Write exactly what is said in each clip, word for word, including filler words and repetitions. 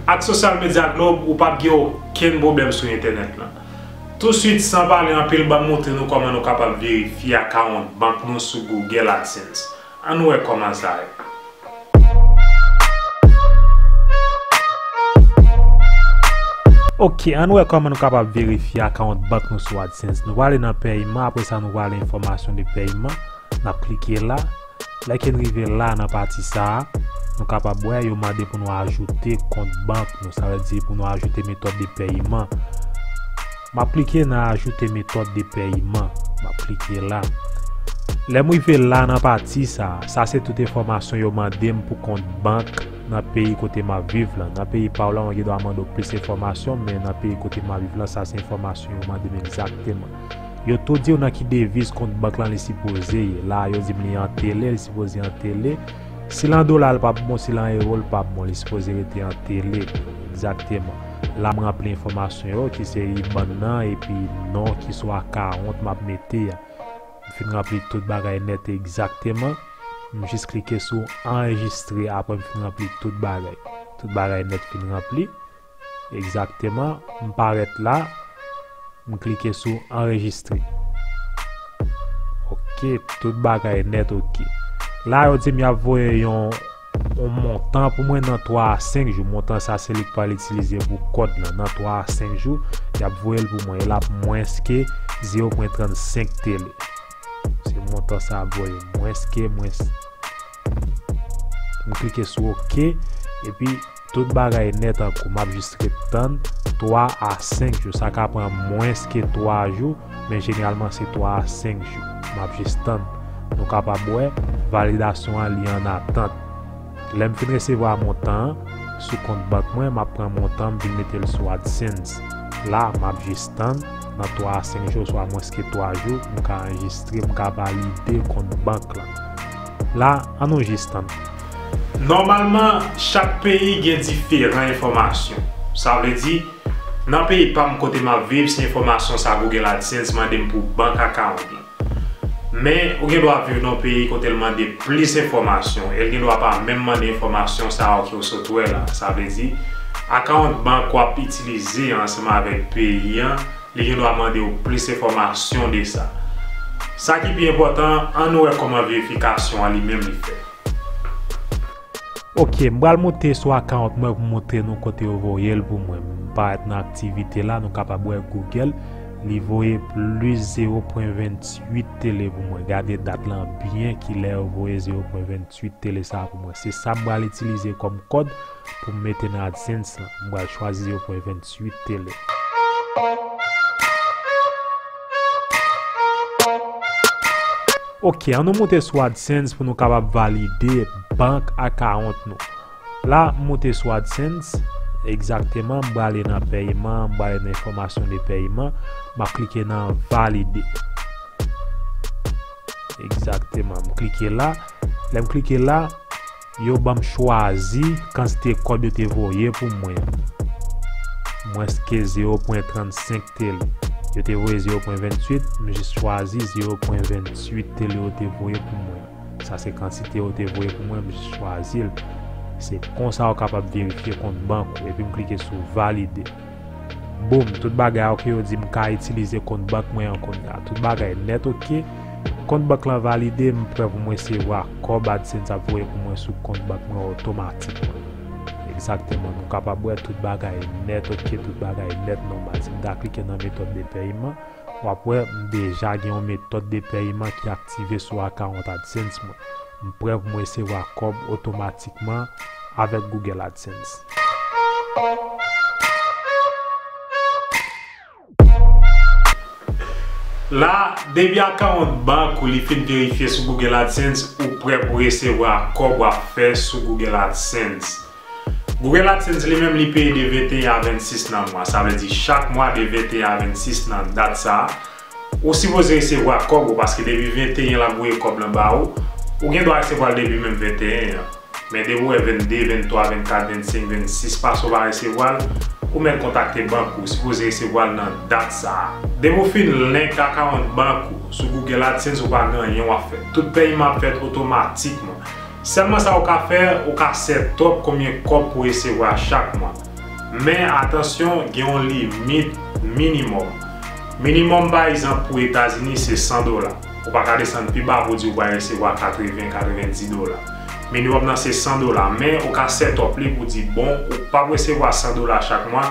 Ak sosyal medya Globe, ou p ap gen okenn pwoblèm sou entènèt lan. Touswit, san pale anpil, ban m montre nou kòman nou kapab verifye akawont bank nou sou Google AdSense. Ann wè kòman sa ye. Ok, ann wè kòman nou kapab verifye akawont bank nou sou AdSense. Nou prale nan pèyman, apre sa nou prale enfòmasyon de pèyman. N ap klike la. Lè ke n rive la nan pati sa a, nou kapab wè yo mande pou nou ajoute kont bank nou. Sa vle di pou nou ajoute metòd de pèyman. M ap klike nan ajoute metòd de pèyman. M ap klike la. Lè m rive la nan pati sa a, sa se tout enfòmasyon yo mande m pou kont bank nan peyi kote m ap viv lan. Nan peyi pa w lan, yo gen dwa mande w plis enfòmasyon, men nan peyi kote m ap viv lan, sa se enfòmasyon yo mande m egzakteman. Yo tou di w nan ki deviz kont bank lan li sipoze ye. La, yo di m li an tele, li sipoze an tele. Si l an dola, l p ap bon, si l an ewo, l p ap bon, li sipoze rete an tele. Egzakteman. La, m ranpli enfòmasyon yo, ki se iban nan, epi non ki sou akawont m ap mete a. M fin ranpli tout bagay nèt egzakteman. M jis klike sou anrejistre, apre m fin ranpli tout bagay. Tout bagay nèt fin ranpli. Egzakteman, m parèt la, m klike sou anrejistre. Ok, tout bagay nèt ok. La, yo di m y ap voye yon, yon montan pou mwen nan twa a senk jou. Montan sa, se li k pral itilize pou kòd lan. Nan twa a senk jou, y ap voye l pou mwen. E l ap mwens ke zewo pwen trannsenk tele. Se montan sa ap voye mwens ke mwens. M klike sou ok. Epi, tout bagay nèt an kou. M ap jis ret tann twa a senk jou. Sa ka pran mwens ke twa jou, men jeneralman se twa a senk jou. M ap jis tann. Nou kapab wè, validasyon an li an atant. Lè m fin resevwa montan an sou kont bank mwen, m ap pran montan m vin mete l sou AdSense. La, m ap jis tann nan twa a senk jou, oswa mwens ke twa jou, m ka anrejistre, m ka valide kont bank lan. La, ann nou jis tann. Nòmalman, chak peyi gen diferan enfòmasyon. Sa vle di, nan peyi pa m kote m ap viv, se enfòmasyon sa Google AdSense mande m pou bank account lan. Men, ou gen dwa viv nan yon peyi kote l mande plis enfòmasyon, e l gen dwa pa menm mande enfòmasyon sa yo ke w sot wè la. Sa vle di, akawont bank w ap itilize ansanm avèk peyi an, li gen dwa mande w plis enfòmasyon de sa. Sa ki pi enpòtan, ann wè kòman verifikasyon an li menm li fèt. Ok, m pral monte sou akawont mwen pou m montre nou kote yo voye l pou mwen. M parèt nan aktivite la, nou kapab wè Google, li voye plis zewo pwen venntuit tele pou mwen. Gade dat lan byen, kilè yo voye zewo pwen venntuit tele sa a pou mwen. Se sa m pral itilize kòm kòd pou m mete nan AdSense lan. M pral chwazi zewo pwen venntuit tele. Ok, ann nou moute sou AdSense pou nou kapab valide bank account nou. La, m moute sou AdSense, egzakteman, m prale nan pèyman, m prale nan enfòmasyon de pèyman, m ap klike nan valide. Egzakteman, m klike la. Lè m klike la, yo ban m chwazi kantite kòb yo te voye pou mwen an. Mwens ke zewo pwen trannsenk tele. Yo te voye zewo pwen venntuit, m jis chwazi zewo pwen venntuit tele yo te voye pou mwen an. Sa se kantite yo te voye pou mwen, m jis chwazi l. Se konsa ou kapab verifye kont bank ou, epi m klike sou valide. Boum, tout bagay yo ke yo di m ka itilize kont bank mwen an kounye a. Tout bagay nèt ok. Kont bank lan valide, m prè pou m resevwa kòb AdSense ap voye pou mwen sou kont bank mwen otomatikman. Egzakteman, nou kapab wè tout bagay nèt ok, tout bagay nèt nòmal. Si m ta klike nan metòd de pèyman, w ap wè m deja gen yon metòd de pèyman ki aktive sou akawont AdSense mwen. M prè pou m resevwa kòb otomatikman avèk Google AdSense. La, depi akawont bank ou li fin verifye sou Google AdSense, ou prè pou resevwa kòb w ap fè sou Google AdSense. Google AdSense li menm li peye de venteyen a vennsis nan mwa. Sa vle di chak mwa de venteyen a vennsis nan dat sa a, ou sipoze resevwa kòb ou, paske depi venteyen l ap voye kòb lan ba ou, ou gen dwa resevwa l depi menm venteyen an. Men depi w wè vennde, venntwa, vennkat, vennsenk, vennsis pase w pa resevwa l, ou mèt kontakte bank ou, ou sipoze resevwa l nan dat sa a. Depi w fin link akawont bank ou sou Google AdSense, ou pa gen anyen w ap fè. Tout pèyman ap fèt otomatikman. Sèlman sa ou ka fè, ou ka set up konbyen kòb pou w resevwa chak mwa. Men atansyon, gen yon limit minimòm. Minimòm, pa egzanp, pou Etazini, se san dola. Ou pa ka desann pi ba pou di ou pral resevwa katreven, katrevendiz dola. Minimòm nan se san dola, men ou ka set up li pou di, bon, ou p ap resevwa san dola chak mwa,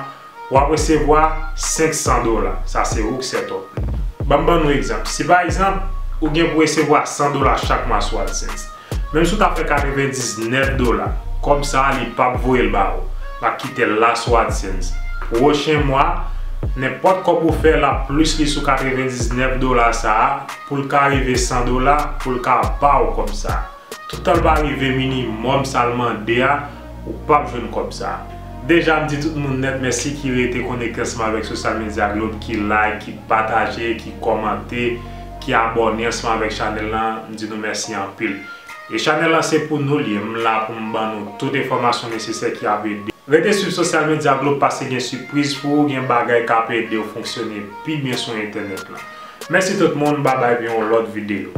w ap resevwa senk san dola. Sa se ou k set up li. Ban m ban nou egzanp. Si pa egzanp, ou gen pou resevwa san dola chak mwa sou AdSense. Menm si w ta fè katrevendiznèf dola, kòb sa a li p ap voye l ba ou. L ap kite l la sou AdSense. Pwochen mwa, nenpòt kòb ou fè, l ap plis li sou katrevendiznèf dola sa a, pou l ka rive san dola, pou l ka ba ou kòb sa a. Toutan l pa rive minimòm sa l mande a, ou p ap jwenn kòb sa a. Deja, m di tout moun nèt mèsi ki rete konekte ansanm avèk Sosyal Medya Globe, ki like, ki pataje, ki kòmante, ki abòne ansanm avèk chanèl lan. M di nou mèsi anpil. E chanèl lan se pou nou l ye. M la pou m ban nou tout enfòmasyon nesesè ki ap ede. Rete swiv Sosyal Medya Globe, paske gen sipriz pou ou, gen bagay k ap ede w fonksyone pi byen sou entènèt lan. Mèsi tout moun, babay, epi yon lòt videyo.